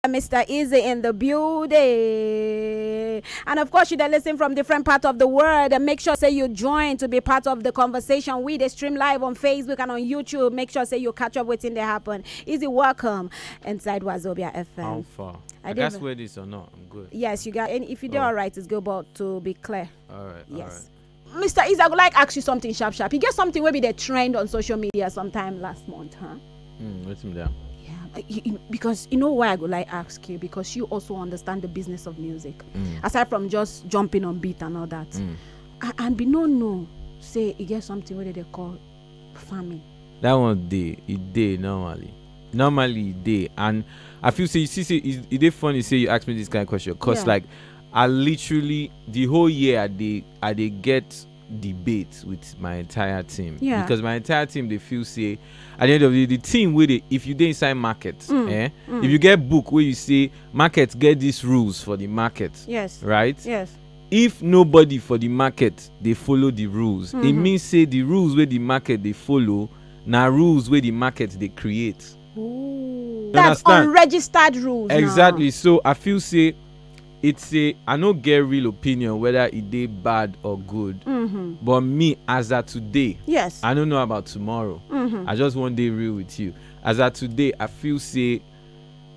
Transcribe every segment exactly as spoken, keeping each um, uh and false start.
Mister Easy in the building. And of course, you dey listen from different part of the world. And make sure say you join to be part of the conversation. We dey stream live on Facebook and on YouTube. Make sure say you catch up wetin dey happen. Easy, welcome inside Wazobia F M. How far? I I, didn't guess even- where this or not, I'm good. Yes, you got. And if you do Oh. All right, it's good, but to be clear. All right. Yes. Mister Easy, I would like ask you something sharp sharp. You get something wey be the trend on social media sometime last month, huh? All right. Mm, what's me there? Yeah, uh, you, you- because you know why I go like ask you, because you also understand the business of music. Mm, Aside from just jumping on beat and all that, mm. I, and be no know say e get something wey they call farming. That one day, it day normally. Normally, it day. And I feel say, you see, say, it, it dey funny say you ask me this kind of question. Because, Yeah. like, I literally, the whole year, I dey, I dey get debate with my entire team. Yeah. Because my entire team, they feel say, at the end of the day, the team with it, if you dey inside market, Mm, eh, mm. if you get book where you say, "Market get these rules for the market," Yes. Right? Yes. If nobody for the market they follow the rules, it Mhm. means say the rules where the market they follow, na rules where the market they create. Ooh. You That's understand? Unregistered rules. Now. Exactly. So I feel say it's a, I no get real opinion whether it dey bad or good. Mm-hmm. But me, as of today, Yes. I don't know about tomorrow. Mm-hmm. I just want to be real with you. As of today, I feel say,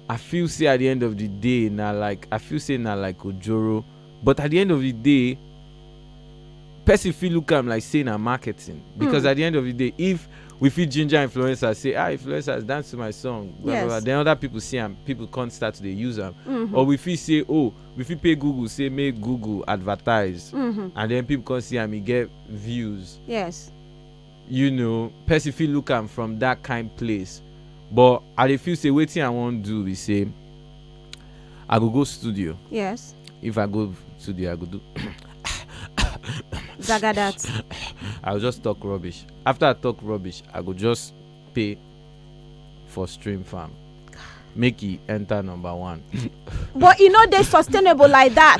I feel say at the end of the day, now, like, I feel say now, like, ojoro. But at the end of the day, person feel look am like say na marketing, because Mm. at the end of the day, if we feel ginger influencers say, "Ah, influencers dance to my song," blah, blah, Yes. blah, then other people see am, people can't start to dey use am. Mm-hmm. Or we feel say, "Oh, we feel pay Google, say make Google advertise," Mm-hmm. And then people can see am, he get views. Yes. You know, person feel look am from that kind place. But I dey feel say wetin I wan do be say, I go go studio. Yes. If I go studio, I go do. Zagadat. I go just talk rubbish. After I talk rubbish, I go just pay for stream farm. Make e enter number one. But e no dey sustainable like that.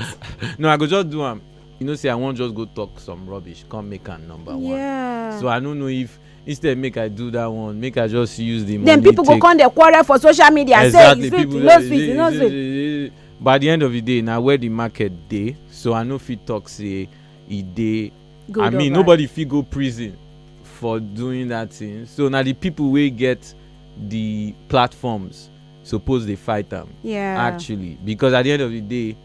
No, I go just do am. You know, say I wan just go talk some rubbish, come make am number one. Yeah. So I don't know if, instead make I do that one, make I just use the Then money. People go Take come dey quarrel for social media, Exactly, say e sweet, people e no dey- sweet, e no sweet. But at the end of the day, now where the market dey, so I no fit talk say e dey. Good I or mean, bad. Nobody fit go prison for doing that thing. So now the people wey get the platforms suppose dey fight am. Yeah. Actually, because at the end of the day,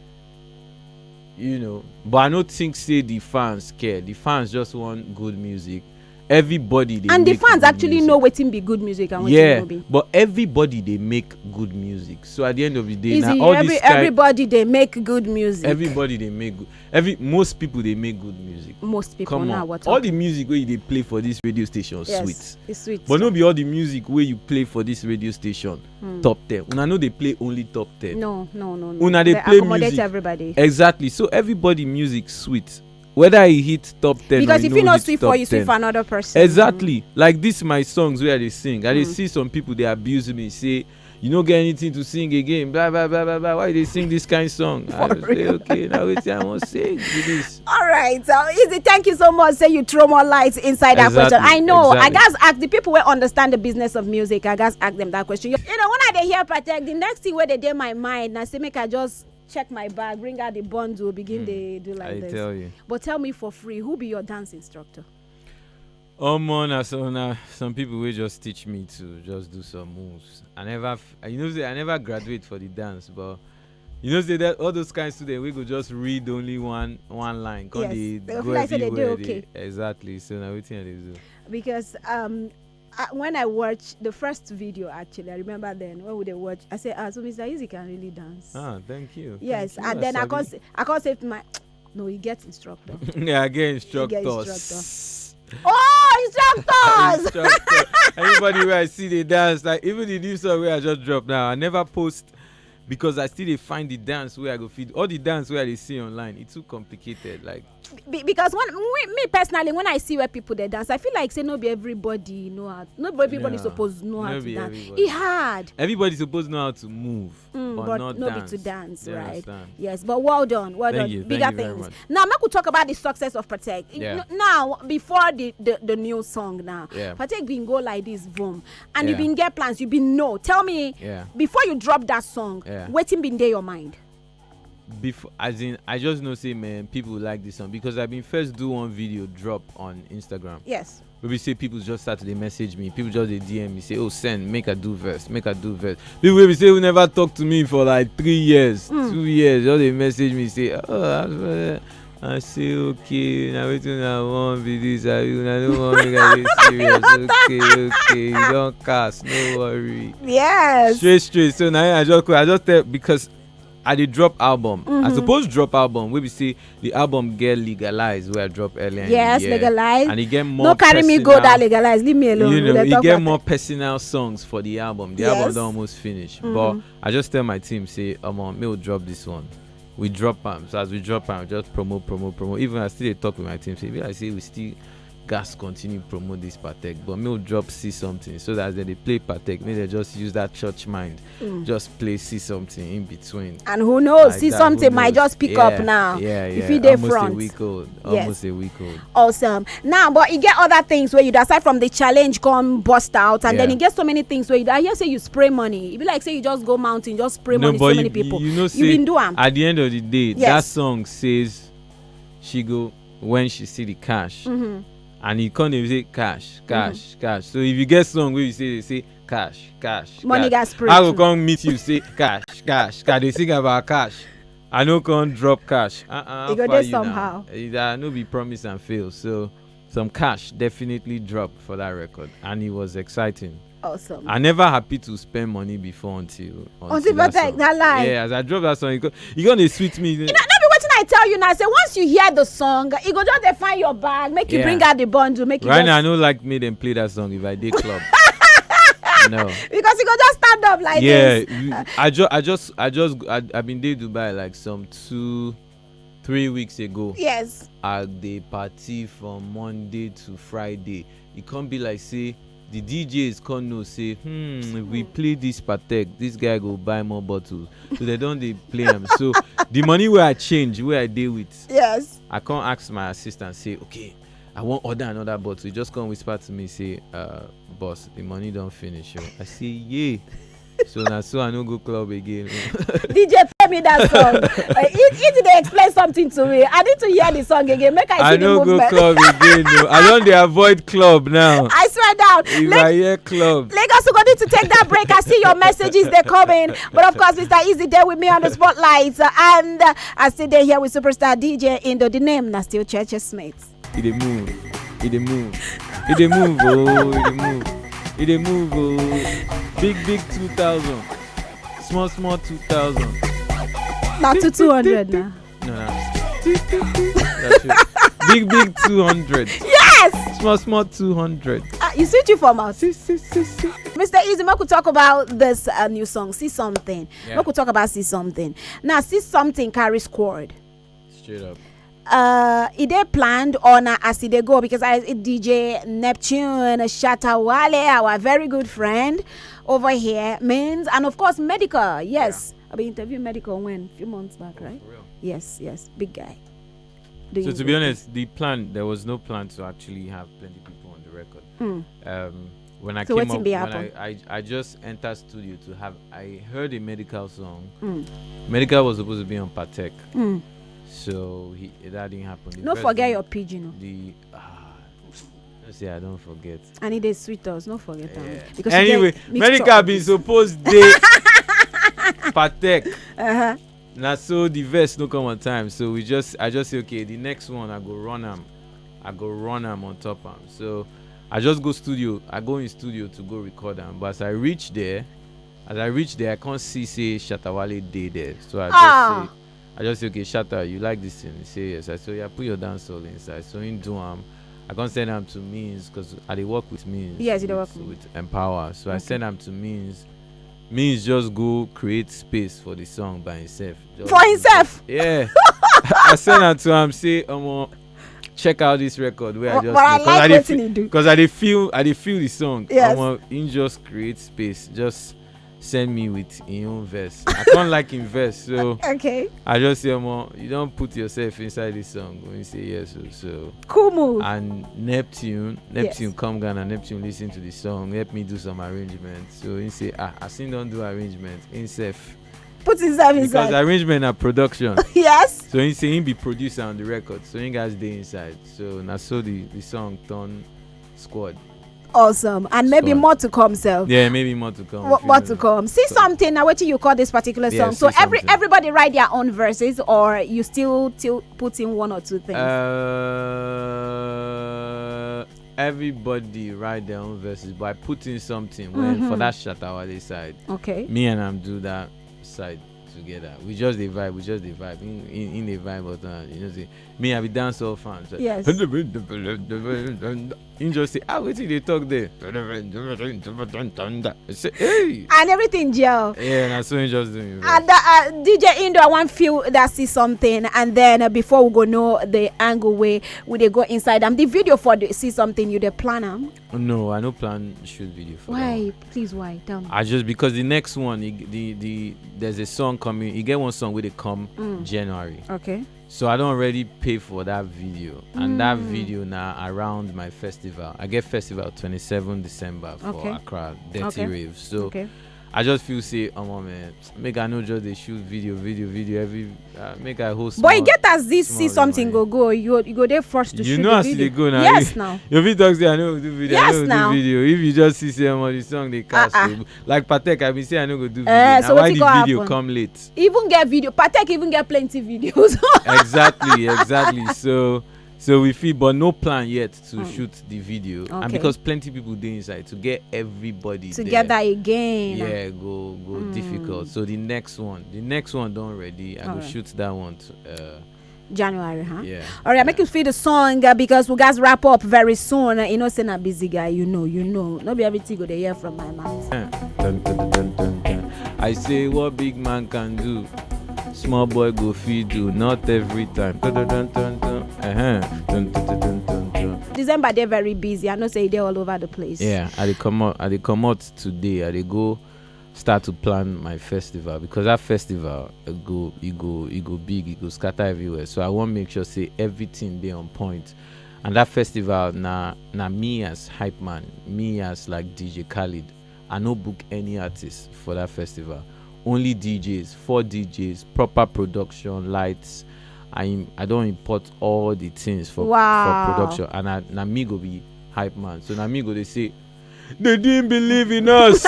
you know, but I no think say the fans care. The fans just want good music. Everybody dey And the make fans good actually music. Know wetin be good music and wetin Yeah, no be. But everybody dey make good music. So at the end of the day, Easy, now all every, this kind, everybody dey make good music. Everybody dey make good. Every most people dey make good music. Most people Come now on, what all happen? The music wey you dey play for this radio station Yes, sweet. It's sweet. But no be all the music wey you play for this radio station Hmm. top ten. Una no dey play only top ten. No, no, no, no. Una dey They play accommodate music. Everybody. Exactly. So everybody music sweet. Whether e hit top ten Because or e if no you no hit sweet top for you, sweet ten. For another person. Exactly. Like this, my songs where I dey sing, I dey Mm. See some people they abuse me, say you no get anything to sing again. Blah blah blah blah blah. Why they sing this kind of song? I For say, real. Okay, now wait, I won't sing with this. All right, so Easy, thank you so much. Say you throw more lights inside that Exactly, question. I know. I exactly. Guys ask the people who understand the business of music. I guys ask them that question. You, you know, when I dey hear Patek, the next thing where they dey my mind, I say make I just check my bag, bring out the bundle, begin Hmm. They do like I this. Tell you. But tell me for free, who be your dance instructor? Oh man, na some na some people will just teach me to just do some moves. I never, f- you know, say I never graduate for the dance, but you know, say that all those kind of students we go just read only one one line. Come Yes, they they go go feel like say they do everywhere. Okay. Exactly. So now wetin I dey do? Because um, I, when I watched the first video, actually, I remember then when we dey watch, I said, "Ah, so Mister Easy can really dance." Ah, thank you. Yes, Thank you. And then I Sabi. can't, say, I can't say my. No, he gets instructor. Yeah, I get He gets instructors. Instructor. Oh, instructors! Instructor. Anybody where I see they dance, like even the new song where I just dropped now, I never post because I still dey find the dance where I go feed all the dance where I dey see online. It's too complicated. Like Be- because when me, me personally, when I see where people they dance, I feel like say no be everybody know how. No be everybody Yeah, supposed know how no to be dance. Everybody. It hard. Everybody supposed to know how to move, Mm, but, but not no dance. Be to dance, You right? Understand? Yes, but well done, well Thank done, you, bigger thank you very things. Much. Now, make we talk about the success of Patek. Yeah. N- now, before the, the the new song, now, Yeah. Patek been go like this, boom, and you Yeah. Been get plans. You been know. Tell me, Yeah. Before you drop that song, Yeah. Wetin been dey your mind? Before, as in, I just know say, man, people like this song because I been first do one video drop on Instagram. Yes. Wey be say people just start to dey message me. People just dey D M me, say, "Oh, send, make I do verse, make I do verse." People wey be say who never talk to me for like three years, Mm. two years, just dey message me, say, "Oh, I, I say, okay, na wetin I want be this. I, I don't want make I dey serious. Okay, okay, you don cast, no worry." Yes. Straight, straight. So now I just, I just tell, because I dey drop album. I Mhm. suppose drop album wey be say the album get legalized, wey I drop earlier in Yes, the year. legalized. And e get more No carry me go personal, that legalize. Leave me alone. you know, Dey e talk get matter. More personal songs for the album. The album Yes. Don almost finish, Mhm. But I just tell my team, say, "Omo, make we drop this one." We drop am. So as we drop am, just promote, promote, promote. Even I still dey talk with my team, say, "Be like say we still gas continue promote this Patek, but make we drop See Something, so that as dem dey play Patek, make dem just use that church mind, Mm. just play See Something in between." And who knows, Like See that, Something who might knows? Just pick up Yeah, now. Yeah, If yeah. e dey Almost front. A week old. Yes. Almost a week old. Awesome. Now, but e get other things wey you do aside from the challenge come burst out, and then Yeah. e get so many things wey you do. I hear say you spray money. E be like say you just go mountain, just spray No, money. but So many you, people. You know, You say been do am. At the end of the day, Yes. that song says she go when she see the cash, Mhm. and he come dey say, "Cash, cash, cash." So if you get song wey you say, they say, "Cash, cash, Money cash." got spray I go too. Come meet you, say, "Cash, cash, cash." They sing about cash. I no come drop cash. Uh-uh, how E go far dey you now? Somehow. Eh, that no be promise and fail. So some cash definitely dropped for that record, and it was exciting. Awesome. I never happy to spend money before until Until Patek, song. Na lie. Yeah, as I drop that song, you go, you gonna sweet me. You know, no be wetin I tell you now. Say once you hear the song, e go just dey find your bag, make you Yeah. Bring out the bundle, make you Right just now, I no like make them play that song if I dey club. No. Because you go just stand up like Yeah, this. we- I just, I just, I just, I, I been dey Dubai like some two, three weeks ago. Yes. I dey party from Monday to Friday. It can't be like say the D Js can't know say, "Hmm, if we play this Patek, this guy go buy more bottles." So they don't dey play am. So the money where I change, where I deal with, Yes. I can't ask my assistant, say, "Okay, I want order another bottle." He just come whisper to me, say, "Uh, boss, the money don't finish." Oh. I say, "Yeah." So now, so I no go club again. D J, play me that song. Uh, it, it dey explain something to me. I need to hear the song again. Make I see I the no go movement. Club again. No. I don't dey avoid club now. I swear down. If Lag- I hear club, Lagos, we go need to take that break. I see your messages, they're coming. But of course, Mister Easy there with me on the spotlight. Uh, and uh, I sit there here with superstar D J Indo. The name na still Churches Smith. It dey move. It dey move. It dey move. Oh, it dey move. It dey move. Oh, big, big two thousand. Small, small two thousand. Now to two hundred now. No, no. That's it. Big, big two hundred. Yes! Small, small two hundred. Uh, you switch you format. See, see, see, see. Mister Easy, make we talk about this uh, new song, See Something. Yeah. Make we talk about See Something. Now, See Something carry squad. Straight up. Uh, e dey planned on uh, as e dey go because I D J Neptune Shatawale, our very good friend over here, means, and of course, Medical. Yes, I been interviewing Medical when few months back, right? For real. Yes, yes, big guy. Doing So to good be things. Honest, the plan, there was no plan to actually have plenty people on the record. Mm. Um, when I So came wetin up, be when happen? I, I, I just entered studio to have, I heard a Medical song. Mm. Medical was supposed to be on Patek, Mm. so he that didn't happen. The No verse forget didn't- your pidgin. Oh. The ah, don't say I don't forget. And it dey sweet us. No forget am. Yeah. Because you Anyway, get mixture Medical of been this. Supposed dey Patek. Uh-huh. Now so the verse no come on time, so we just I just say, "Okay, the next one I go run am, I go run am on top am." So I just go studio, I go in studio to go record am. But as I reach there, as I reach there, I can't see say Shatawale dey there. So I just Ah. Say, I just say, "Okay, Shatta, you like this thing?" He say, "Yes." I say, "Yeah, put your dancehall inside." So in do am, I can't send am to Means because I dey work with Means. Yes, you dey with- work with with Empower. So I Okay. Send am to Means. Means just go create space for the song by himself. Just For himself? Yeah. I send am to am, say, "Omo, check out this record where I But- just but I did," 'cause like dey wetin feel- he do. 'cause I dey feel I dey feel the song. Yes. Omo, he just create space. Just send me with his own verse. I can't like him verse, so Okay. I just say, "Omo, you don't put yourself inside this song." When you say yes, so, so. Cool move. And Neptune, Neptune Yes. Come Ghana, Neptune listen to the song, help me do some arrangements. So he say, "Ah, I still don't do arrangements." Himself, Put himself Because inside. Arrangement and production. Yes. So he say he be producer on the record. So he guys dey inside. So na so the, the song turn squad. Awesome. And maybe Squad. More to come, self. Yeah, maybe more to come. What, Few what more to come? See something now. What you call this particular Yeah, song? So See every Something. Everybody write their own verses, or you still still put in one or two things. Uh, everybody write their own verses, but I put in something when for Mm-hmm. that Shatawale side. Okay. Me and him do that side together. We just dey vibe. We just dey vibe. In in, in the vibe, but uh, you know, say me I be dancehall fan. So Yes. He just say, ah, wetin dey talk there? I say, hey. And everything gel. Yeah, na so he just do me. And uh, uh, D J Indo, I want feel that See Something, and then uh, before we go know the angle way we dey go inside. Um, the video for the See Something you dey plan am. No, I no plan shoot video for that Why? one. Please, why? Tell me. I just because the next one, the, the the there's a song coming. You get one song wey dey come Mm. January, Okay. so I don already pay for that video, and that Mm. video na around my festival. I get festival twenty-seven December for Okay. Accra, Dirty Okay. Rave. So Okay. I just feel say, oh man, make I no just dey shoot video, video, video every. Uh, make I host. But you get as this See Something go go. You go, you go there first to You shoot know the as video. They go now. Yes, If, now. If he talks say I no go do video, Yes, I no now. do video. If you just see say somebody song they cast, Uh-uh. you- like Patek, I been say I no go do video. Eh, Now so why wetin the go video happen? Come late. Even get video. Patek even get plenty videos. Exactly, exactly. So, so we feel, but no plan yet to Mm. shoot the video, and Okay. because plenty people dey inside to get everybody there, Together again. yeah, go go Mm. difficult. So the next one, the next one don ready. I go Alright. shoot that one. To, uh, January, huh? yeah. All right, make you feel the song uh, because we guys wrap up very soon. Uh, you know, say na busy guy. You know, you know. No be everything go dey hear from my mouth. Dun, dun, dun, dun, dun, dun. I say what big man can do, small boy go fit do. Not every time. Dun, dun, dun, dun, dun. Uh-huh. Dun, dun, dun, dun, dun, dun. December dey very busy. I know say e dey all over the place. Yeah, I dey comot. I dey comot today. I dey go start to plan my festival, because that festival, e go e go e go big, e go scatter everywhere. So I wan make sure say everything dey on point. And that festival na na me as hype man, me as like D J Khaled. I no book any artist for that festival. Only D Js, four D Js, proper production, lights. I im- I don import all the things for Wow. for production, and I, na me go be hype man. So na me go dey say, they didn't believe in us.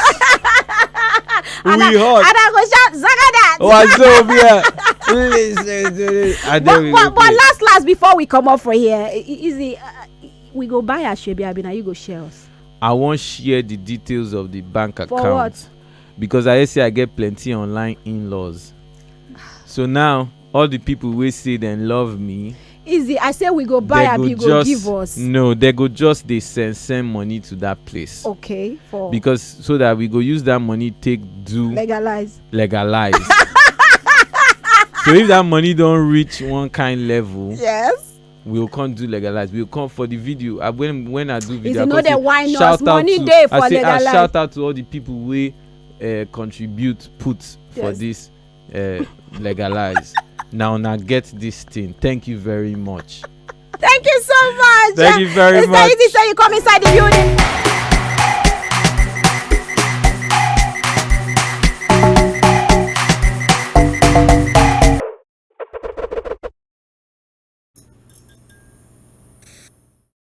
We hot. And I go shout Zagada. Wazobia. Listen to this. I But, tell you, but, but okay. Last last, before we come up for here, i- i- is it, uh, we go buy a shebi abi na you go share us? I wan share the details of the bank For account, what? because I say I get plenty online in-laws. So now all the people wey say dem love me, Easy. I say we go buy they abi go you go just give us. No, they go just dey send send money to that place, Okay. For because so that we go use that money take do legalize. Legalize. So if that money don reach one kind level, Yes. we go come do legalize. We go come for the video. Uh, when when I do Is video, it I no come dey say, wine us? shout out Money to, dey I for say, ah, legalize. Shout out to all the people wey uh, contribute put for Yes. This uh, legalize. Now, now get this thing. Thank you very much. Thank you so much. Thank you very Mister much. Easy say you come inside the building.